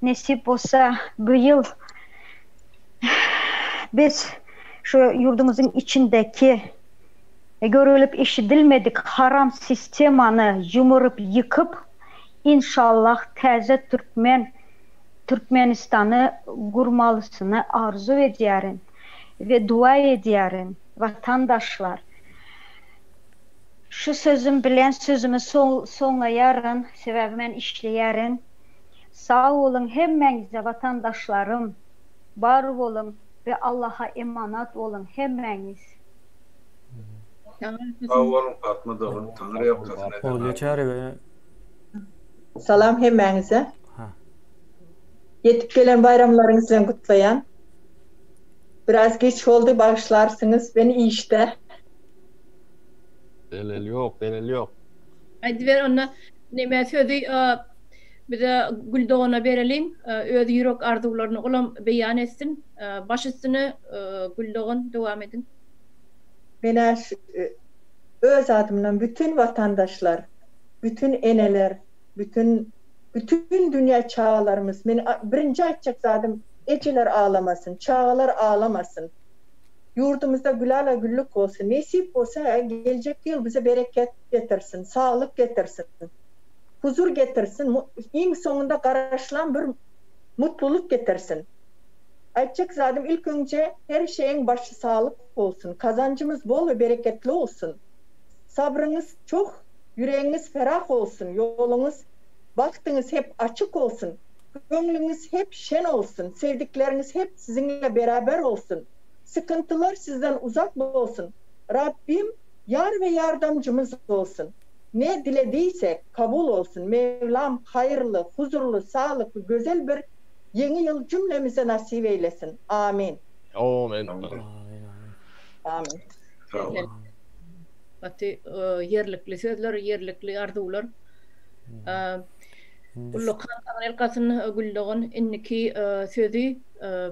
nesip bolsa bu ýyl biz şu ýurdumyzyň içindeki görülip eşidilmedik haram sistemany ýumuryp ýykyp inşallah täze türkmen Türkmenistany gurmalysyny arzuw edýärin we dua edýärin watandaşlar. Şu sözüm bilen sözümi soňlaýaryn, sebäbi men işleýärin. Sag boluň hemmäňize watandaşlarym, bar boluň we Allaha emanat boluň hemmäňiz. Sag boluň Patma dogan Taňry ýalkasyn eden Olýa Çaryýewa. Salam hemmäňize. Ýetip gelen baýramlaryňyz bilen gutlaýan. Biraz giç boldy bagyşlarsyňyz men işde. Zelel ýok, zelel ýok. Aýdyber onda neme sözi bize Gül dogana bereliň öz ýürek arzuwlaryny olam beýan etsin baş üstüne Gül dogan dowam ediň. Menä öz adymdan bütün watandaşlar, bütün eneler, bütün bütün dünýä çagalarymyz men birinji aýtjak zadym ejeler aglamasyn, çagalar aglamasyn. Ýurdumyzda gülala güllük bolsun. Nesip bolsa geljek ýyl bize bereket getirsin, saglyk getirsin. Huzur getirsin, iň soňunda garaşylan bir mutlulyk getirsin. Aýtjak zadym ilk öňje her şeýiň başy saglyk bolsun, kazanjymyz bol we bereketli bolsun. Sabryňyz çoh, ýüregiňiz ferah bolsun, ýoluňyz, bagtyňyz hep açyk bolsun, köňlüňiz hep şen bolsun, sevdikleriňiz hep siziňle beraber bolsun, sykyntylar sizden uzak bolsun, Rabbim ýar we ýardamjymyz bolsun. Ne dilediysek kabul bolsun, Mevlam haýyrly, huzurly, saglykly, gözel bir Ýeňi ýyl jümlemize nasip eýlesin. Amin. Amin. Amin. Gaty ýerlikli sözler, ýerlikli arzuwlar. Ullakan taňryýalkasyn Gül dogan. Indiki sözi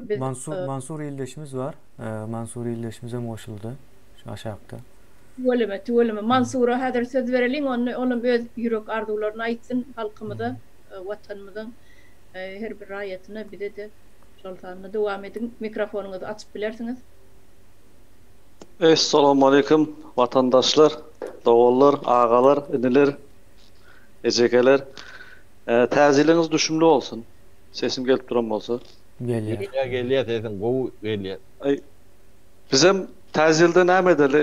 biz Mansur Mansur ildeşimiz bar. Mansur ildeşimiz hem goşuldy. Şu aşakda. Tüweleme, tüweleme. Mansura häzir söz bereliň, onda olam öz ýürek arzuwlaryny aýtsyn halkymyza, Watanymyzyň her bir raýatyna, bize-de şol sanda. Dowam ediň, mikrofonyňyzy açyp bilersiňiz. Essalawmaleýkim watandaşlar, doganlar, agalar, iniler, ejekeler. Täze ýylyňyz düşümli bolsun. Sesim gelip duran bolsa. Gelýär. Gelýär gelýär sesiň gowy gelýär. Aý bizem täze ýylda näme edeli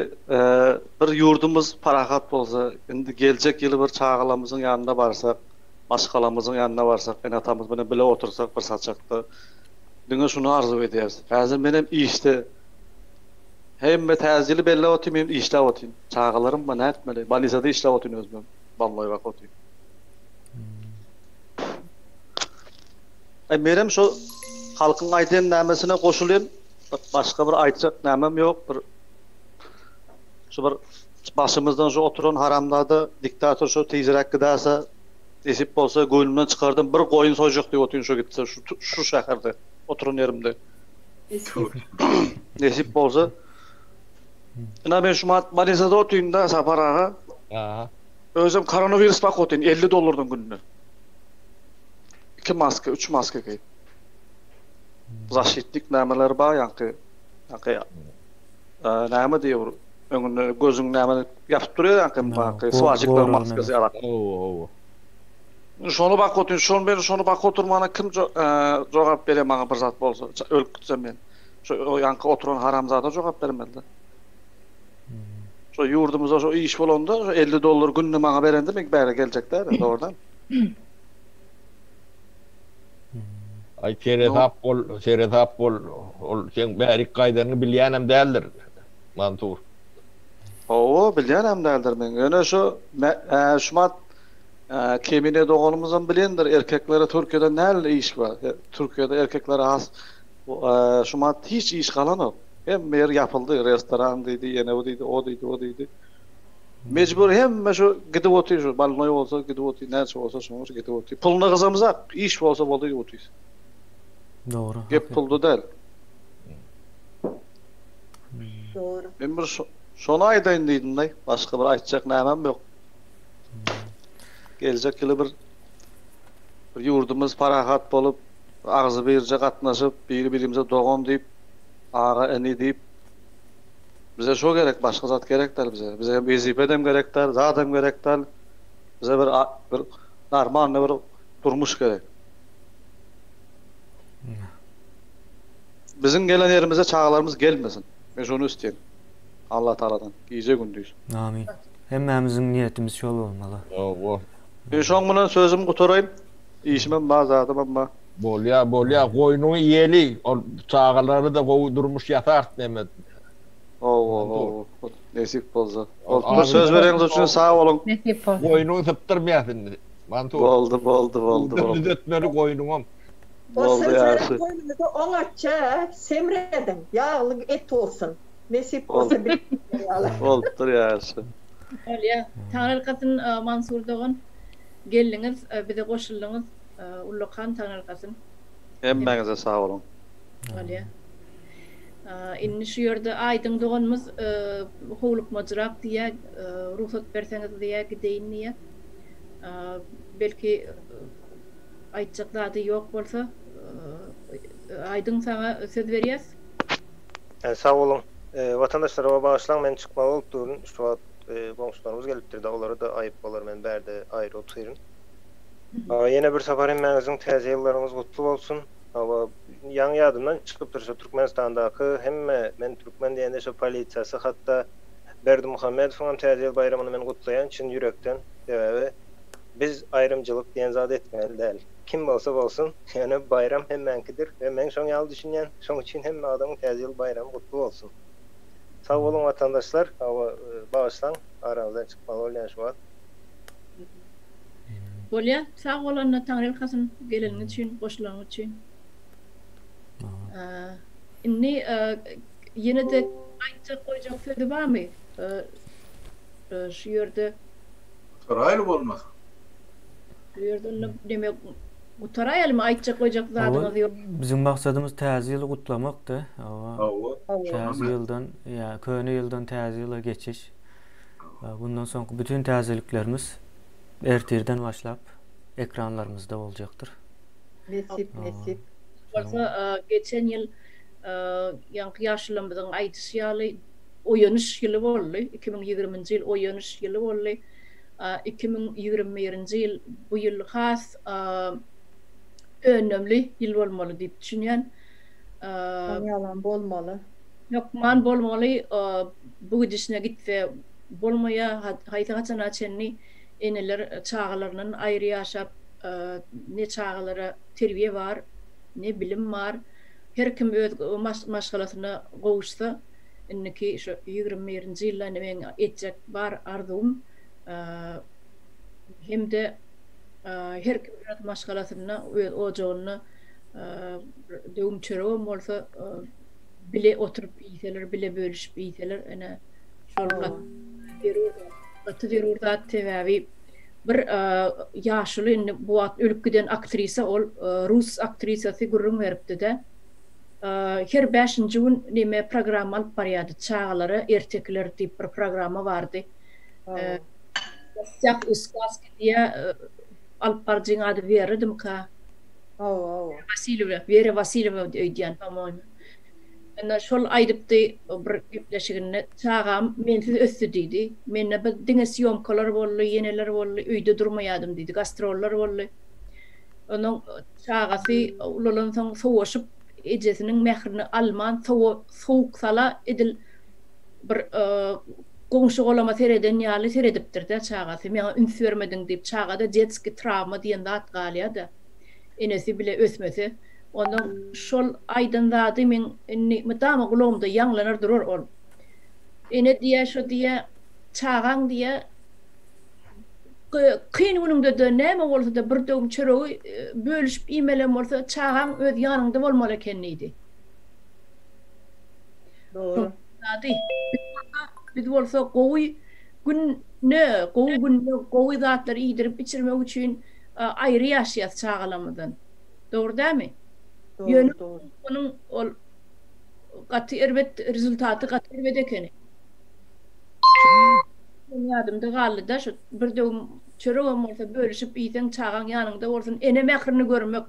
bir ýurdumyz parahat bolsa indi geljek ýyly bir çagalarymyzyň ýanyna barsak maşgalamyzyň ýanyna barsak ene atamyz bilen bile otursak bir saçakda diňe şuny arzuw edýäris. Häzir menem işde hemme täze ýyly belläp otyryn men işläp otyryn. Çagalarym bar nätmeli bolnisada işläp otyryn özümem bolnoý bakyp otyryn. Aý menem şo halkyň aýdýan nämesine goşulýan başga bir aýtjak nämem ýok bir şu bir başymyzdan şu oturan haramzada diktator şo tizräk gidäse nesip bolsa göwnümden çykardym bir goýun soýjak diýip otyryn şo gitse şu şu şäherde oturan ýerimde nesip bolsa ina men şu Manisada otyryn-da Sapar aga Aha. Özem koronawirus bakyp otyryn 50 dollardan gününe. Iki maska, üç maska geýip. Zaşitnik nämeleri bar ýaňky. Ýaňky näme diýip bir öňünde gözüň näme ýapyp durýar ýaňky baky swajyklaryň maskasy ýalak. Hawa, hawa. Şony bakyp otyryn, şony men şony bakyp oturmana kim jogap berýär maňa bir zat bolsa, ölüp gitsem men. Şo ýaňky oturan haramzada jogap bermeli-de. Şo ýurdumyzda şo iş bolanda şo 50 dollar günde maňa berende men bäri geljek däl, dogrudan. Aý seresap bol, seresap bol. Ol seň bärik gaýdanyňy bilýänem däldir, Mansur. Hawa, bilýänem däldir meň. Ýöne şo şumat Kemine doganymyzam bilendir, erkeklere Türkiýede näl iş bar? Türkiýede erkeklere has şumat hiç iş galanok. Hemme ýer ýapyldy, restoran diýdi, ýene bu diýdi, o diýdi, bu diýdi. Mejbur hemme şu gidip otyr şu bolnoý bolsa gidip otyr, näçe bolsa şoňa gidip otyr. Puluna gyzamzak, iş bolsa boldy gidip otyr. Dogry. Gep pulda däl. Dogry. Men bir şony aýdaýyn diýdim-de, başga bir aýtjak nämem ýok. Geljek ýyly bir bir ýurdumyz parahat bolup, agzybirje gatnaşyp, biri-birimize dogan diýip, aga-ini diýip, bize şo gerek, başga zat gerek däl bize. Bize wezipedem gerek däl, zadam gerek däl. Bize bir bir normalny bir durmuş gerek. Biziň gelen ýerimize çagalarymyz gelmesin. Men şony isleýän. Allah Tagaladan gije gündiz. Amin. Hemmämiziň niýetimiz şol bolmaly. Hawa. Men şoň bilen sözümi gutaraýyn. Işimem bar, zadymam bar. Bolýa, bolýa, goýnuňy iýeli, ol çagalara-da gowy durmuş ýasarys neme. Hawa, hawa. Nesip bolsa. Bolupdyr söz bereniňiz üçin sag boluň. Nesip bolsa. Goýnuňy sypdyrmaýas indi. Mansur. Boldy boldy boldy boldy. Düzetmeli goýnuňam. O Boldy söz beren ýagşy. goýnuňyzy oňatja semrediň. Ýagly et bolsun. Nesip bolsa Boldy. ýaly. Bolupdyr ýagşy. Bolýa. Taňrylkasyn Mansur dogan. Geldiňiz bize goşuldyňyz. Ullakan taňrylkasyn. Hemmäňize sag boluň. Bolýa. Indi şu ýerde Aýdyň doganymyz howlukmajyrak diýýä, rugsat berseňiz diýýä, gideýin diýýä. Belki aýtjak zady ýok bolsa, Aýdyň saňa söz berýäs. Sag boluň. Watandaşlar oba bagyşlaň men çykmaly bolup durun şu wagt goňşularymyz gelipdirde olara-da aýyp bolar men bärde aýry otyryn. Ýene bir sapar hemmäňiziň täze ýyllaryňyz gutly bolsun. Hawa, ýaňy ýadymdan çykypdyr şo Türkmenistandaky hemme men türkmen diýende şo polisiýasy hatda Berdimuhamedowyňam täze ýyl baýramyny men gutlaýan çyn ýürekden sebäbi biz aýrymcylyk diýen zat etmeli däl kim bolsa bolsun ýöne baýram hemmäňkidir we men şoň ýaly düşünýän şoň üçin hemme adamyň täze ýyl baýramy gutly bolsun sag boluň watandaşlar hawa bagyşlaň araňyzdan çykmaly bolýan şu wagt. Bolýa sag bol onda Taňryýalkasyn geleniň üçin goşulanyň üçin. Indi ýene-de aýtjak goýjak sözi barmy şu ýerde? Gutaraýly bolmasa. Şu ýerde onda neme gutaraýalymy aýtjak goýjak zadyňyz ýok. Biziň maksadymyz täze ýyly gutlamakdy. Hawa. Täze ýyldan ýa köne ýyldan täze ýyla geçiş. Bundan soňky bütin täzeliklerimiz ertirden başlap ekranlarymyzda boljakdyr. Nesip nesip. Bolsa geçen ýyl ýaňky ýaşulamyzyň aýdyşy ýaly oýanyş ýyly boldy. 2020-nji ýyl oýanyş ýyly boldy. 2021-nji ýyl bu ýyl has önemli ýyl bolmaly diýip düşünýän. Şoň ýalam bolmaly. Hökman bolmaly bu gidişine gitse bolmaýa haýsy haçana çenli eneler çagalaryndan aýry ýaşap ne çagalara terbiýe bar ne bilim bar her kim öz maşgalasyna gowuşsa indiki şu 21-nji ýylda indi meň etjek bar arzuwym hemde her kim öz maşgalasynda öz ojagynda döwüm çöregem bolsa bile oturyp iýseler, bile bölüşip iýseler, ene şol gaty zerur zat. Gaty zerur zat sebäbi bir ýaşuly indi bu wagt ölüp giden aktrisa ol rus aktrisasy gürrüň beripdi-de. Her bäşinji gün neme programma alyp barýardy, çagalara ertekiler diýip bir programma bardy. Gostýah u skazki diýýär, alyp baryjyň ady Weradymyka? Hawa, hawa. Wasilýewa, Wera Wasilýewa öýdýän, po-moýmu. Indi şol aýdypdy bir gepleşiginde, çagam mensiz ösdi diýdi. Mende bir diňe sýomkalar boldy, ýeneler boldy, öýde durmaýadym diýdi, gastrollar boldy. Onuň çagasy ulalansoň sowaşyp, ejesiniň mährini alman, sowuk-sala edil bir goňşy-golama sereden ýaly seredipdir-dä çagasy. Meňa üns bermediň diýip, çagada detskiý trawma diýen zat galýa-da. Enesi bile ösmese. Ondan şol aýdan zady meň indi mydama gulagymda ýaňlanar durar ol. Ene diýä şo diýä çagaň diýä kyn günüňde-de näme bolsa-da bir döwüm çöregi bölüşip iýmelem bolsa çagaň öz ýanyňda bolmaly eken diýdi. Dogry. Zady. Biz bolsa gowy günde, gowy günde gowy zatlar iýdirip içirmek üçin aýry ýaşaýas çagalarymyzdan. Dogry dälmi? Ýöne onuň ol gaty erbet rezultaty gaty erbet ekeni. Ýadymda galdy-da şu bir döwüm çöregem bolsa bölüşip iýseň çagaň ýanyňda bolsun ene mährini görmek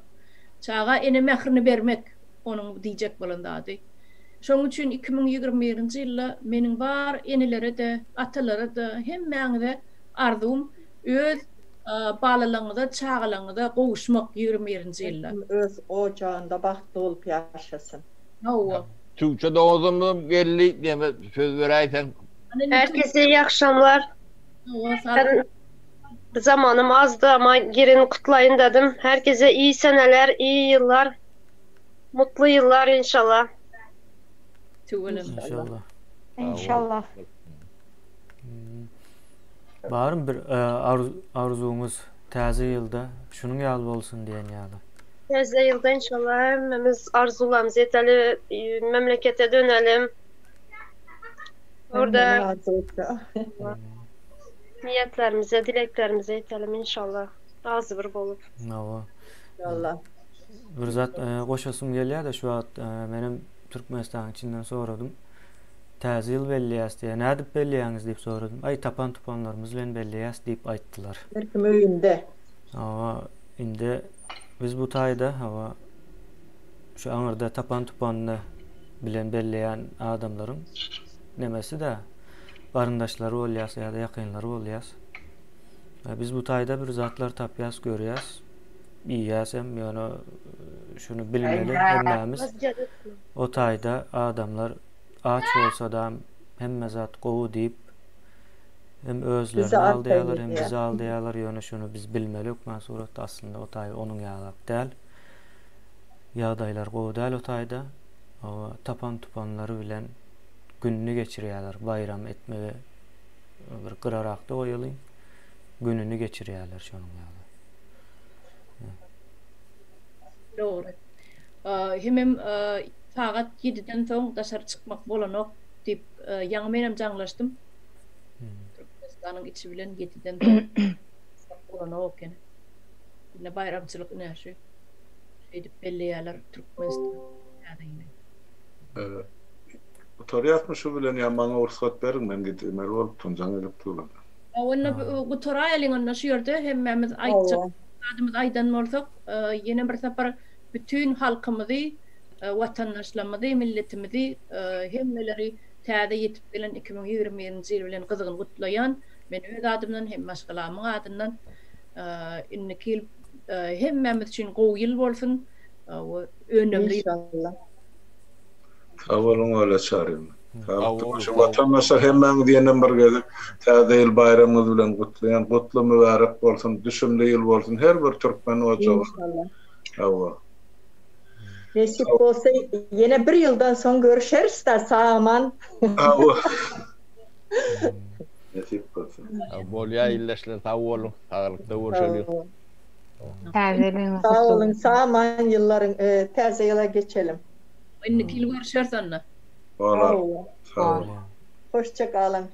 çaga ene mährini bermek onuň diýjek bolan zady. Şonuň üçin 2021-nji ýylda meniň bar enelere-de atalara-da hemmäňize arzuwym öz Balalaryňyza, çagalaryňyza gowuşmak 21-nji ýylda. Her kim öz ojagynda bagtly bolup ýaşasyn. Hawa. Tüwçe dogazymyzam geldi diýeme söz beräýseň. Herkese iyi akşamlar. Hawa sag Ben zamanım azdı ama girin kutlayın dedim. Herkese iyi seneler, iyi yıllar, mutlu yıllar inşallah. Tüweleme. Inşallah. Inşallah. Barmy bir arzuwyňyz täze ýylda şunuň ýaly bolsun diýen ýaly? Täze ýylda inşallah hemmemiz arzuwlarymyza ýeteli, memlekete dönelim. Orada niýetlerimize, dileklerimize ýetelim inşallah. Agzybir bolup. Hawa. İnşallah. Bir zat goşasym gelýär-de şu wagt menem Türkmenistanyň içinden soradym. Täze ýyl belleýäs diýýär. Nädip belleýäňiz diýip soradym. Aý tapan tupanlarymyz bilen belleýäs diýip aýtdylar. Her kim öýünde. Hawa, indi biz bu taýda hawa şu aňyrda tapan tupanyny bilen belleýän adamlaryň nemesi-dä garyndaşlary bolýas ýa-da ýakynlary bolýas. Biz bu taýda bir zatlar tapýas, görýäs, iýýäsem, ýöne şuny bilmeli hemmämiz. O taýda adamlar aç bolsadam hemme zat gowy diýip hem özlerini aldaýarlar hem bizi aldaýarlar ýöne şuny biz bilmeli hökman suratda aslynda o taý onuň ýalak däl. Ýagdaýlar gowy däl o taýda. Tapan tupanlary bilen gününi geçirýärler baýram etmegi bir gyrarakda goýalyň gününi geçirýärler şonuň ýaly. Dogry. Hemem sagat ýediden soň daşary çykmak bolanok diýip, ýaňy menem jaňlaşdym. Türkmenistanyň içi bilen ýediden soň çykmak bolanok eken. Ine baýramçylyk ine şu şeýdip belleýärler Türkmenistan täze ýyly. Gutarýasmy şu bilen ýa maňa rugsat beriň men gidmeli bolupdym jaň edip durlar. Onda gutaraýalyň onda şu ýerde hemmämiz aýtjak zadymyzy aýdan bolsak ýene bir sapar bütin halkymyzy watandaşlarymyzy milletimizi hemmeleri täze ýetip gelen 2021-nji ýyl bilen gyzgyn gutlaýan men öz adymdan hem maşgalamyň adyndan indiki ýyl hemmämiz üçin gowy ýyl bolsun we önemli Inşallah. Sag boluň Ola Çaryýewna. Sag boluň. Şu watandaşlar hemmäňizi ýenem bir gezek Täze ýyl baýramyňyz bilen gutlaýan. Gutly mübärek bolsun, düşümli ýyl bolsun her bir türkmen ojagyna. Inşallah. Hawa. Nesip bolsa ýene bir ýyldan soň görüşeris-da sag-aman. Hawa. Nesip bolsa. Bolýa ildeşler sag boluň. Saglykda görşeliň. Täze ýylyňyz Sag gutly boluň, bolsun. sag-aman ýyllaryň täze ýyla geçelim. Indiki ýyl görüşeris onda. Bolar. Hawa. Sag boluň. Hoşça galyň.